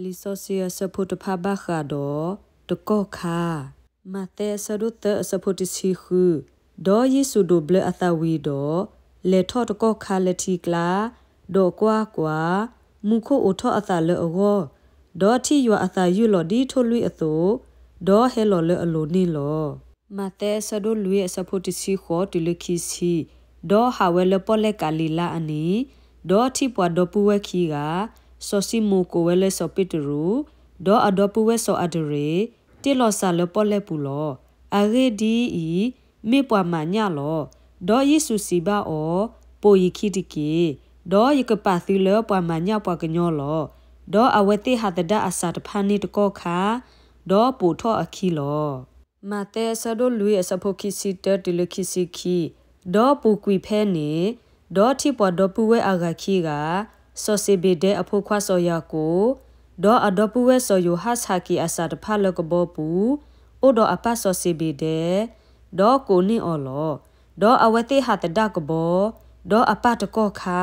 လံာ်စီဆှံအဆၢဖိတဖၣ်ဘၣ်ဃးဒီး တကီၢ်ခါ, မးသဲအဆၢဒိၣ်သၢအဆၢဖိတဆံဃု, ဒီးယ့ၣ်ၡူးဒိးဘျၢအသးဝံၤဒီး, လဲၤထီၣ်တကီၢ်ခါလၢထံကျါ, ဒီးကွၢ်ကွၢ်, မူခိၣ်အိးထီၣ်အသးလၢအဂီၢ်, ဒီးထံၣ်ယွၤအသးယုၢ်လီၤဒ်ထိၣ်လွံၣ်အသိး, ဒီးဟဲလီၤလၢအလိၤန့ၣ်လီၤ. မးသဲအဆၢဒိၣ်လွံၢ်အဆၢဖိတဆံဃိးတုၤလၢခံဆံ, ဒီးဟးဝဲလၢပီၣ်လဲၣ်ကၤလံၤလါအနံၤ, ဒီးထံၣ်ပှၤဒီပုၢ်ဝဲၢ်ခံဂၤ, စီၤၡံမိၣ်ကိးဝဲလၢစီၤပ့းတရူး, ဒီးအဒီပုၢ်ဝဲၢ်စီၤအၤဒရ့း, တ့ၢ်လီၤစၢ်လၢပီၣ်လဲၣ်ပူၤလီၤ. အဂ့ၢ်ဒ်အံၤ, မ့ၢ်ပှၤမၤညၣ်လီၤ. ဒီးယ့ၣ်ၡူးစံးဘၣ်အီၤ, ပိာ်ယခံတက့ၢ်, ဒီးယကပာ်သုလၢပှၤမၤညၣ်ပှၤကညီလီၤ. ဒီးအဝဲသ့ၣ်ဟးသဒၣ်အစၢ်တဖၣ်န့ၣ်တကီၢ်ခါ, ဒီးပိာ်ထီၣ်အခံလီၤ. မးသဲအဆၢဒိၣ်လွံၢ်အဆၢဖိခံဆံတၢတုၤလၢခံဆံခံ, ဒီးပူၤကွံာ်ဖဲန့ၣ်, ဒီးထံၣ်ပှၤဒီပုၢ်ဝဲၢ်အဂၤခံဂၤ, စီၤစ့ဘ့ဒဲအဖိခွါစီၤယၤကိာ်, ဒီးအဒီပုၢ်ဝဲၢ်စီၤယိၤဟၣ်ဆးက့ၤအစၢ်တဖၣ်လၢကဘီပူၤ, အိၣ်ဒီးအပၢ်စီၤစ့ဘ့ဒဲ, ဒီးကိးန့ၢ်အီၤလီၤ. ဒီးအဝဲသ့ၣ်ဟးသဒၣ်ကဘီ, ဒီးအပၢ်တကီၢ်ခါ,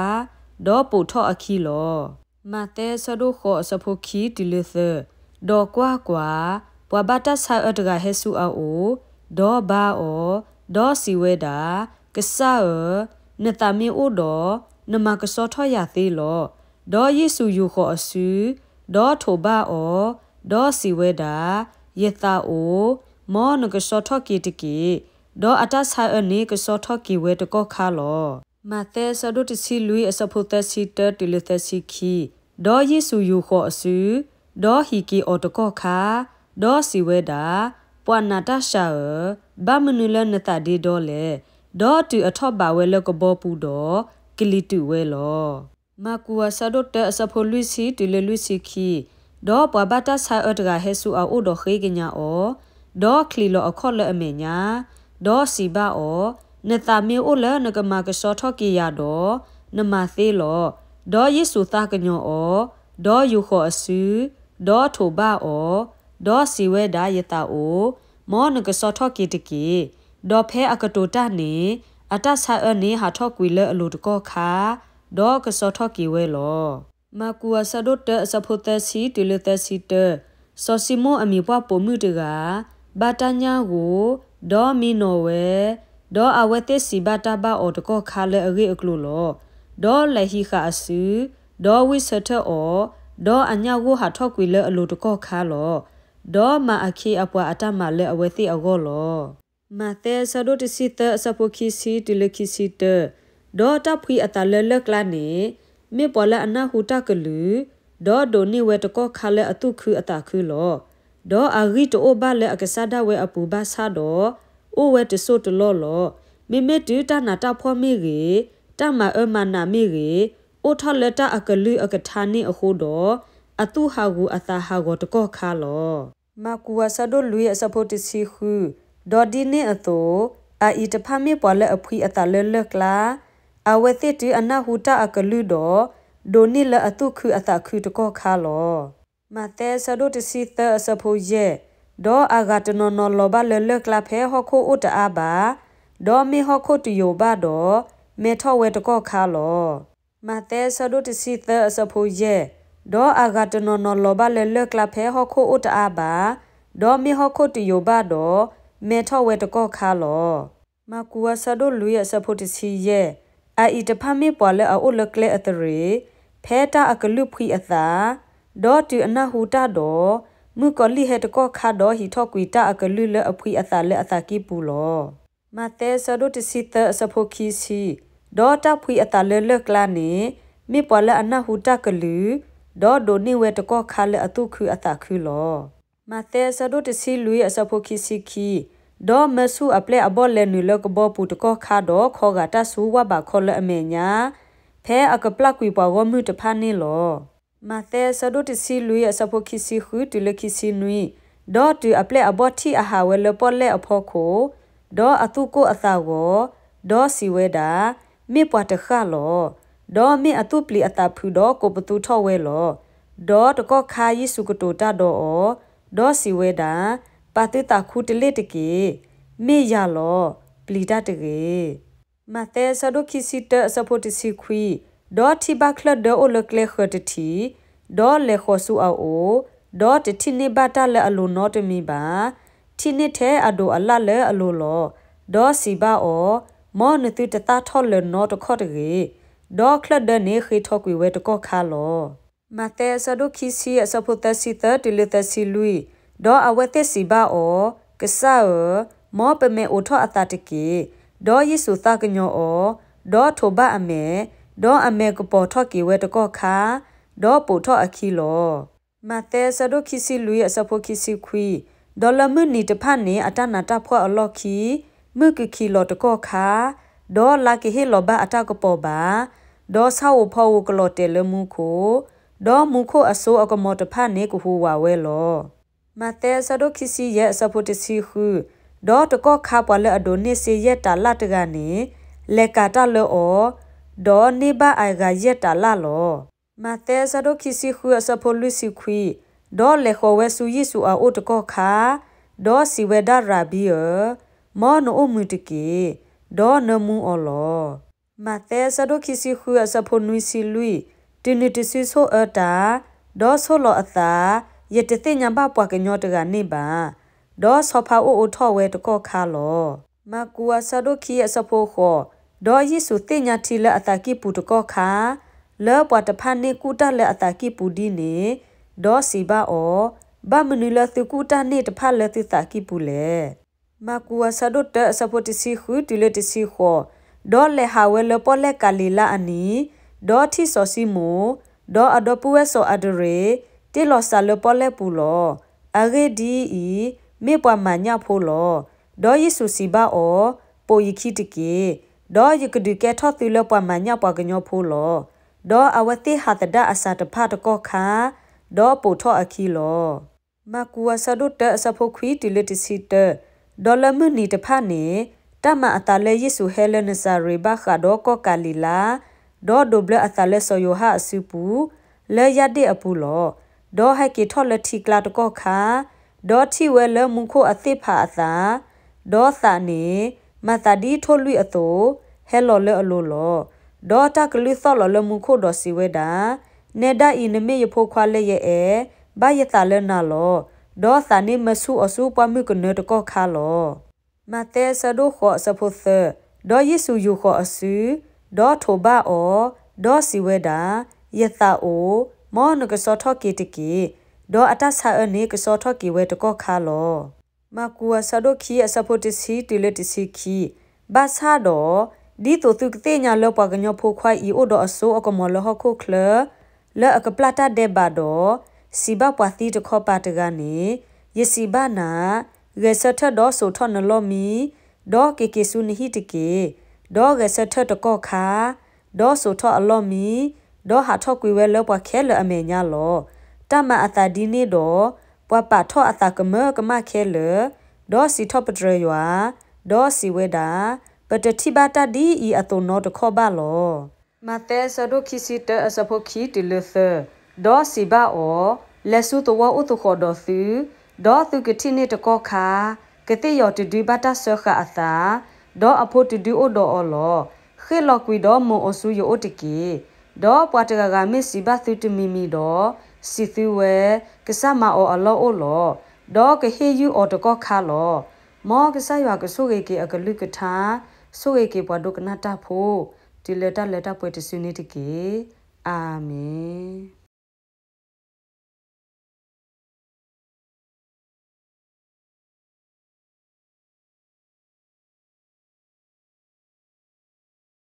ဒီးပိာ်ထီၣ်အခံလီၤ. မးသဲအဆၢဒိၣ်ဃိးအဆၢဖိခံတုၤလၢသၢ, ဒီးကွၢ်ကွၢ်, ပှၤဘၣ်တၢ်ဆါအၢတဂၤဟဲဆူအအိၣ်, ဒီးဘါအီၤ, ဒီးစံးဝဲဒၣ်, ကစၢ်ဧၢ, နသးမ့ၢ်အိၣ်ဒီး, နမၤကဆှီထီၣ်ယၤသ့လီၤ. ဒီးယ့ၣ်ၡူးယူာ်ဃီၤအစု, ဒီးထိးဘၣ်အီၤ, ဒီးစံးဝဲဒၣ်, ယသးအိၣ်, မ်နကဆှီထီၣ်က့ၤတက့ၢ်. ဒီးအတၢ်ဆါအၢန့ၣ်ကဆှီထီၣ်က့ၤဝဲတကီၢ်ခါလီၤ. မးသဲအဆၢဒိၣ်တဆံလွံၢ်အဆၢဖိသၢဆံတၢတုၤလၢသၢဆံခံ, ဒီးယ့ၣ်ၡူးယူာ်ဃီၤအစု, ဒီးဟံးက့ၤအီၤတကီၢ်ခါ, ဒီးစံးဝဲဒၣ်, ပှၤနာ်တၢ်စှၤဧၢ, ဘၣ်မနုၤလၢနသးဒ့ဒီလဲၣ်. ဒီးတုၤအထီၣ်ဘးဝဲလၢကဘီပူၤဒီး, ကလံၤတုာ်ဝဲလီၤ. မၢ်ကူးအဆၢဒိၣ်တၢအဆၢဖိလွံၢ်ဆံတုၤလၢလွံၢ်ဆံခံ, ဒီးပှၤဘၣ်တၢ်ဆါအၢတဂၤဟဲဆူအအိၣ်ဒီးဃ့ကညးအီၤ, ဒီးချံးလီၤအခီၣ်လၢအမဲာ်ညါ, ဒီးစံးဘၣ်အီၤ, နသးမ့ၢ်အိၣ်လၢနကမၤကဆှီထီၣ်က့ၤယၤဒီး, နမၤသ့လီၤ. ဒီးယ့ၣ်ၡူးသးကညီၤအီၤ, ဒီးယူာ်ဃီၤအစု, ဒီးထိးဘၣ်အီၤ, ဒီးစံးဝဲဒၣ်, ယသးအိၣ်, မ်နကဆှီထီၣ်က့ၤတက့ၢ်. ဒီးဖဲအကတိၤတၢ်န့ၣ်, အတၢ်ဆါအၢန့ၣ်ဟးထီၣ်ကွံာ်လၢအလိၤတကီၢ်ခါ, ဒီးကဆှီထီၣ်က့ၤဝဲလီၤ. မၢ်ကူးအဆၢဒိၣ်တၢအဆၢဖိသၢဆံတုၤလၢသၢဆံတၢ, စီၤၡံမိၣ်အမံၤပှၢ်ပိာ်မုၣ်တဂၤ, ဘၣ်တၢ်ညၣ်ဂိၢ်, ဒီးမံနီၤဝဲ, ဒီးအဝဲသ့ၣ်စံးဘၣ်တၢ်ဘၣ်အီၤတကီၢ်ခါလၢအဂ့ၢ်အကျိၤလီၤ. ဒီးလဲၤဟံးဃာ်အစု, ဒီးဝံဆၢထၢၣ်အီၤ, ဒီးအညၣ်ဂိၢ်ဟးထီၣ်ကွံာ်လၢအလိၤတကီၢ်ခါလီၤ. ဒီးမၤအခ့အပှၤအတၢ်မၤလၢအဝဲသ့ၣ်အဂီၢ်လီၤ. မးသဲအဆၢဒိၣ်တဆံသၢအဆၢဖိခံဆံတုၤလၢခံဆံတၢ, ဒီးတၢ်ဖှံအသးလၢလၢၢ်ကျါန့ၣ်, မ့ၢ်ပှၤလၢအနၢ်ဟူတၢ်ကလုၢ်, ဒီးဒိးန့ၢ်ဝဲတကီၢ်ခါလၢအသူၣ်ခုအသးခုလီၤ. ဒီးအဂံၢ်တအိၣ်ဘၣ်လၢအကစၢ်ဒၣ်ဝဲအပူၤဘၣ်ဆၣ်ဒီး, အိၣ်ဝဲတစိၢ်တလီၢ်လီၤ. မ့မ့ၢ်တုၤတၢ်နးတၢ်ဖှီၣ်မ့ၢ်ဂ့ၤ, တၢ်မၤအၢမၤနးမ့ၢ်ဂ့ၤ, အိၣ်ထီၣ်လၢတၢ်အကလုၢ်အကထါန့ၣ်အဃိဒီး, အသူၣ်ဟးဂူာ်အသးဟးဂီၤတကီၢ်ခါလီၤ. မၢ်ကူးအဆၢဒိၣ်လွံၢ်အဆၢဖိတဆံဃု, ဒီးဒ်န့ၣ်အသိး, အအံၤတဖၣ်မ့ၢ်ပှၤလၢအဖှံအသးလၢလၢၢ်ကျါ, အဝဲသ့ၣ်တုၤအနၢ်ဟူတၢ်အကလုၢ်ဒီး, ဒိးန့ၢ်လၢအသူၣ်ခုအသးခုတကီၢ်ခါလီၤ. မးသဲအဆၢဒိၣ်တဆံသၢအဆၢဖိယဲၢ်, ဒီးအဂၤတနီၤနီၤလီၤဘၣ်လၢလၢၢ်ကျါဖဲဟီၣ်ခိၣ်အိၣ်တအါဘၣ်, ဒီးမ့ၢ်ဟီၣ်ခိၣ်တယိာ်ဘၣ်ဒီး, မဲထီၣ်ဝဲတကီၢ်ခါလီၤ. မးသဲအဆၢဒိၣ်တဆံသၢအဆၢဖိယဲၢ်, ဒီးအဂၤတနီၤနီၤလီၤဘၣ်လၢလၢၢ်ကျါဖဲဟီၣ်ခိၣ်အိၣ်တအါဘၣ်, ဒီးမ့ၢ်ဟီၣ်ခိၣ်တယိာ်ဘၣ်ဒီး, မဲထီၣ်ဝဲတကီၢ်ခါလီၤ. မၢ်ကူးအဆၢဒိၣ်လွံၢ်အဆၢဖိတဆံယဲၢ်, အအံၤတဖၣ်မ့ၢ်ပှၤလၢအအိၣ်လၢကျဲအသရ့ၤ, ဖဲတၢ်အကလုၢ်ဖှံအသး, ဒီးတုၤအနၢ်ဟူတၢ်ဒီး, မုၣ်ကီၤလံၢ်ဟဲတကီၢ်ခါဒီးဟံးထီၣ်ကွံာ်တၢ်အကလုၢ်လၢအဖှံအသးလၢအသးကံၢ်ပူၤလီၤ. မးသဲအဆၢဒိၣ်တဆံသၢအဆၢဖိခံဆံ, ဒီးတၢ်ဖှံအသးလၢလၢၢ်ကျါန့ၣ်, မ့ၢ်ပှၤလၢအနၢ်ဟူတၢ်ကလုၢ်, ဒီးဒိးန့ၢ်ဝဲတကီၢ်ခါလၢအသူၣ်ခုအသးခုလီၤ. မးသဲအဆၢဒိၣ်တဆံလွံၢ်အဆၢဖိခံဆံခံ, ဒီးမၢဆူၣ်အပျဲၢ်အဘီၣ်လဲၤနုာ်လၢကဘီပူၤတကီၢ်ခါဒီးခီဂာ်တၢ်ဆူဝၣ်ဘးခီလၢအမဲာ်ညါ, ဖဲအကပျၢ်ကွံာ်ပှၤဂီၢ်မုၢ်တဖၣ်န့ၣ်လီၤ. မးသဲအဆၢဒိၣ်တဆံလွံၢ်အဆၢဖိခံဆံဃုတုၤလၢခံဆံနွံ, ဒီးတုၤအပျဲၢ်အဘီၣ်ထံၣ်အဟးဝဲလၢပီၣ်လဲၣ်အဖီခိၣ်, ဒီးအသူၣ်ကိၢ်အသးဂီၤ, ဒီးစံးဝဲဒၣ်, မ့ၢ်ပှၤတဃၣ်လီၤ. ဒီးမ့ၢ်အသူၣ်ပျံၤအသးဖုးဒီးကိးပသူထီၣ်ဝဲလီၤ. ဒီးတကီၢ်ခါယ့ၣ်ၡူးကတိၤတၢ်ဒီးအီၤ, ဒီးစံးဝဲဒၣ်, ပာ်သုသးခူတလ့ၣ်တက့ၢ်. မ့ၢ်ယၤလီၤ. ပျံၤတၢ်တဂ့ၤ. မးသဲအဆၢဒိၣ်ခံဆံတၢအဆၢဖိတဆံခွံ, ဒီးထံၣ်ဘၣ်ချၢၣ်ဒၢအိၣ်လၢကျဲဃၢၤတထံး, ဒီးလဲၤဃီၤဆူအအိၣ်, ဒီးတထံၣ်န့ၢ်ဘၣ်တၢ်လၢအလိၤနီတမံၤဘၣ်. ထံၣ်န့ၢ်ထဲအဒိးအလၣ်လၢအလိၤလီၤ. ဒီးစံးဘၣ်အီၤ, မ်နသုတသၣ်ထီၣ်လၢၤနီတခီၣ်တဂ့ၤ. ဒီးချၢၣ်ဒၢန့ၣ်ဃ့ထီကွံာ်ဝဲတကီၢ်ခါလီၤ. မးသဲအဆၢဒိၣ်ခံဆံအဆၢဖိသၢဆံသၢတုၤလၢသၢဆံလွံၢ်, ဒီးအဝဲသ့ၣ်စံးဘၣ်အီၤ, ကစၢ်ဧၢ, မ်ပမဲာ်အိးထီၣ်အသးတက့ၢ်. ဒီးယ့ၣ်ၡူးသးကညီၤအီၤ, ဒီးထိးဘၣ်အမဲာ်, ဒီးအမဲာ်ကပီၤထီၣ်က့ၤဝဲတကီၢ်ခါ, ဒီးပိာ်ထီၣ်အခံလီၤ. မးသဲအဆၢဒိၣ်ခံဆံလွံၢ်အဆၢဖိခံဆံခွံ, ဒီးလၢမုၢ်နံၤတဖၣ်န့ၣ် အတၢ်နးတၢ်ဖှီၣ်အလီၢ်ခံ, မုၢ်ကခံးလီၤတကီၢ်ခါ, ဒီးလါကဟ့ၣ်လီၤဘၣ်အတၢ်ကပီၤဘၣ်, ဒီးဆၣ်ဧိၤဖီဧိၤကလီၤတဲာ်လၢမူခိၣ်, ဒီးမူခိၣ်အစိအကမီၤတဖၣ်န့ၣ် ကဟူးဝးဝဲလီၤ. မးသဲအဆၢဒိၣ်ခံဆံယဲၢ်အဆၢဖိတဆံဃု, ဒီးတကီၢ်ခါပှၤလၢအဒိးန့ၢ်စ့ယဲၢ်တၤလၣ်တဂၤန့ၣ်, လဲၤကၤတၢ်လၢအီၤ, ဒီးန့ၢ်ဘၣ်အဂၤယဲၢ်တၤလၣ်လီၤ. မးသဲအဆၢဒိၣ်ခံဆံဃုအဆၢဖိလွံၢ်ဆံခွံ, ဒီးလဲၤဃီၤဝဲဆူယ့ၣ်ၡူးအအိၣ်တကီၢ်ခါ, ဒီးစံးဝဲဒၣ် ရၤဘံဧၢ, မ်နအိၣ်မုာ်တက့ၢ်, ဒီးနမူအီၤလီၤ. မးသဲအဆၢဒိၣ်ခံဆံဃုအဆၢဖိနွံဆံလွံၢ်, တုၤနုၤတစုဆိၣ်အၢတၢ်, ဒီးဆိၣ်လီၤအသး, ယတသ့ၣ်ညါဘၣ်ပှၤကညီတဂၤန့ၣ်ဘၣ်. ဒီးဆီဖါအိၣ်အိးထီၣ်ဝဲတကီၢ်ခါလီၤ. မၢ်ကူးအဆၢဒိၣ်ခံအဆၢဖိဃိး, ဒီးယ့ၣ်ၡူးသ့ၣ်ညါထံလၢအသးကံၢ်ပူၤတကီၢ်ခါ, လၢပှၤတဖၣ်န့ၣ်ကူၣ်တၢ်လၢအသးကံၢ်ပူၤဒ်န့ၣ်, ဒီးစံးဘၣ်အီၤ, ဘၣ်မနုၤလၢသုကူၣ်တၢ်န့ၢ်တဖၣ်လၢသုသးကံၢ်ပူၤလဲၣ်. မၢ်ကူးအဆၢဒိၣ်တၢအဆၢဖိတဆံဃုတုၤလၢတဆံဃိး, ဒီးလဲၤဟးဝဲလၢပီၣ်လဲၣ်ကၤလံၤလါအနံၤ, ဒီးထံၣ်စီၤၡံမိၣ်, ဒီးအဒီပုၢ်ဝဲၢ်စီၤအၤဒရ့း, တ့ၢ်လီၤစၢၤလၢပီၣ်လဲၣ်ပူၤလီၤ. အဂ့ၢ်ဒ်အံၤ, မ့ၢ်ပှၤမၤညၣ်ဖိလီၤ. ဒီးယ့ၣ်ၡူးစံးဘၣ်အီၤ, ပိာ်ယခံတက့ၢ်, ဒီးယကဒုးကဲထီၣ်သုလၢပှၤမၤညၣ်ပှၤကညီဖိလီၤ. ဒီးအဝဲသ့ၣ်ဟးသဒၣ်အစၤတဖၣ်တကီၢ်ခါ, ဒီးပိာ်ထီၣ်အခံလီၤ. မၢ်ကူးအဆၢဒိၣ်တၢအဆၢဖိခွံတုၤလၢတဆံတၢ, ဒီးလၢမုၢ်နံၤတဖၣ်န့ၣ်, တၢ်မၤအသးလၢယ့ၣ်ၡူးဟဲလၢနစၤရ့းဘၣ်ဃးဒီးကီၢ်ကၤလံၤလါ, ဒီးဒိးဘျၢအသးလၢစီၤယိၤဟၣ်အစုပူၤ, လၢယၣ်ဒ့ၣ်အပူၤလီၤ. ဒီးဟဲက့ၤထီၣ်လၢထံကျါတကီၢ်ခါ, ဒီးထံၣ်ဝဲလၢမူခိၣ်အသ့ၣ်ဖးအသး, ဒီးသးန့ၣ်, မၤသးဒ်ထိၣ်လွံၢ်အသိး, ဟဲလီၤလၢအလိၤလီၤ. ဒီးတၢ်ကလုၢ်သီၣ်လီၤလၢမူခိၣ်ဒီးစံးဝဲဒၣ်, နဲဒၣ်အံၤ နမ့ၢ်ယဖိခွါလၢယအဲၣ်, ဘၣ်ယသးလၢနၤလီၤ. ဒီးသးန့ၣ်မၢဆူၣ်အီၤဆူပှၢ်မုၢ်ကနၢတကီၢ်ခါလီၤ. မးသဲအဆၢဒိၣ်ဃိးအဆၢဖိသၢ, ဒီးယ့ၣ်ၡူးယူာ်ဃီၤအစု, ဒီးထိးဘၣ်အီၤ, ဒီးစံးဝဲဒၣ်, ယသးအိၣ်, မ်နကဆီထီၣ်က့ၤတက့ၢ်. ဒီးအတၢ်ဆါအၢန့ၣ်ကဆီထီၣ်က့ၤဝဲတကီၢ်ခါလီၤ. မၢ်ကူးအဆၢဒိၣ်ခံအဆၢဖိတဆံတုၤလၢတဆံခံ, ဘၣ်ဆၣ်ဒီး, ဒ်သိးသုကသ့ၣ်ညါလၢပှၤကညီဖိခွါအံၤအိၣ်ဒီးအစိအကမီၤလၢဟီၣ်ခိၣ်ချၢ, လၢအကပျၢ်တၢ်ဒဲးဘးဒီး, စံးဘၣ်ပှၤသံတခီပၤတဂၤန့ၣ်, ယစံးဘၣ်နၤ, ဂဲၤဆၢထၢၣ်ဒီးစိာ်ထီၣ်နလီၢ်မံ, ဒီးက့ၤက့ၤဆူနဟံၣ်တက့ၢ်. ဒီးဂဲၤဆၢထၢၣ်တကီၢ်ခါ, ဒီးစိာ်ထီၣ်အလီၢ်မံ, ဒီးဟးထီၣ်ကွံာ်ဝဲလၢပှၤခဲလၢာ်အမဲာ်ညါလီၤ. တၢ်မၤအသးဒ်န့ၣ်ဒီး, ပှၤပာ်ထီၣ်အသးကမၢကမၣ်ခဲလၢာ်, ဒီးစံးထီၣ်ပတြၢၤယွၤ, ဒီးစံးဝဲဒၣ်, ပတထံၣ်ဘၣ်တၢ်ဒ်အံၤအသိးနီတခီၣ်ဘၣ်လီၤ. မးသဲအဆၢဒိၣ်ခံဆံတၢအဆၢဖိခံတုၤလၢသၢ, ဒီးစံးဘၣ်အီၤ, လဲၤဆူသဝီအိၣ်သဃီၤဒီးသု, ဒီးသုကထံၣ်န့ၢ်တကီၢ်ခါ, ကသ့ၣ်ယီၤတဒုဘၣ်တၢ်စၢဃာ်အသး, ဒီးအဖိတဒုအိၣ်ဒီးအီၤလီၤ. ဃ့ၣ်လီၤကွံာ်ဒီးမိာ်အီၤဆူယအိၣ်တက့ၢ်. ဒီးပှၤတဂၤဂၤမ့ၢ်စံးဘၣ်သုတမံၤမံၤဒီး, စံးသုဝဲ, ကစၢ်မၤအီၤအလီၢ်အိၣ်လီၤ. ဒီးကဟ့ၣ်ယုၢ်အီၤတကီၢ်ခါလီၤ. မ်ကစၢ်ယွၤကဆိၣ်ဂ့ၤက့ၤအကလုၢ်ကထါ, ဆိၣ်ဂ့ၤက့ၤပှၤဒိကနၣ်တၢ်ဖိ, တုၤလၢတၢ်လၢတၢ်ပှဲၤတစုန့ၣ်တက့ၢ်. အၤမ့ၣ်.